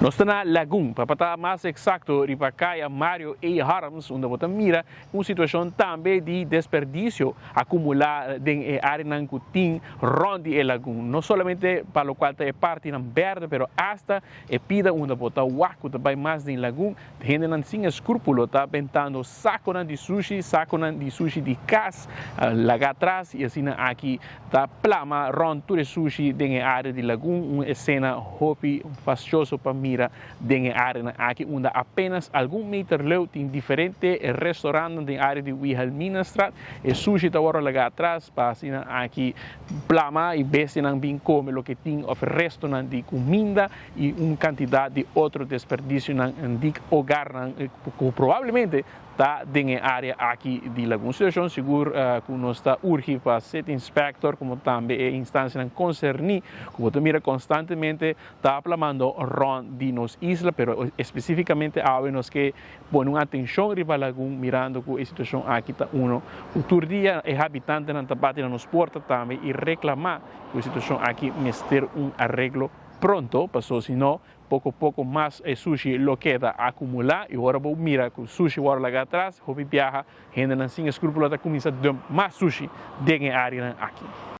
Nos ta na Lagun, pa ta mas exacto riba Caya Mario A. Harms, unda bo ta mira un situacion tambe di desperdicio acumula den e areanan cu tin rond di e lagun. No solamente pa locual ta e partinan berde, pero hasta e pida unda bo ta wak cu ta bay mas den lagun, hendenan sin escrupulo ta bentando saconan di sushi, saconan di sushi di cas, laga atras y asina aki ta plama rond tur e sushi den e area di lagun. Un escena hopi fastioso pa mira den e areanan aki, unda apenas algun meter leu tin diferente restaurantnan den area di Wilhelminastraat. E sushi ta wordo laga atras pa asina aki plama y bestianan bin come loke tin of restonan di cuminda y un cantidad di otro desperdicionan di hogarnan cu probablemente ta den e area aki di Lagun. Situacion sigur cu nos ta urgi pa City Inspector como tambe e instancianan concerni cu bo ta mira constantemente ta plamando rond di nos isla, pero especificamente awe nos ke pone un atencion riba Lagun, mirando cu e situacion aki ta uno cu tur dia e habitantenan ta bati na nos porta tambe y reclama cu e situacion aki mester un areglo pronto, paso si no, poco poco mas e sushi lo keda acumula y ora bo mira cu sushi worde laga atras, hopi biaha hendenan sin escrupulo ta cuminsa dump mas sushi den e areanan aki.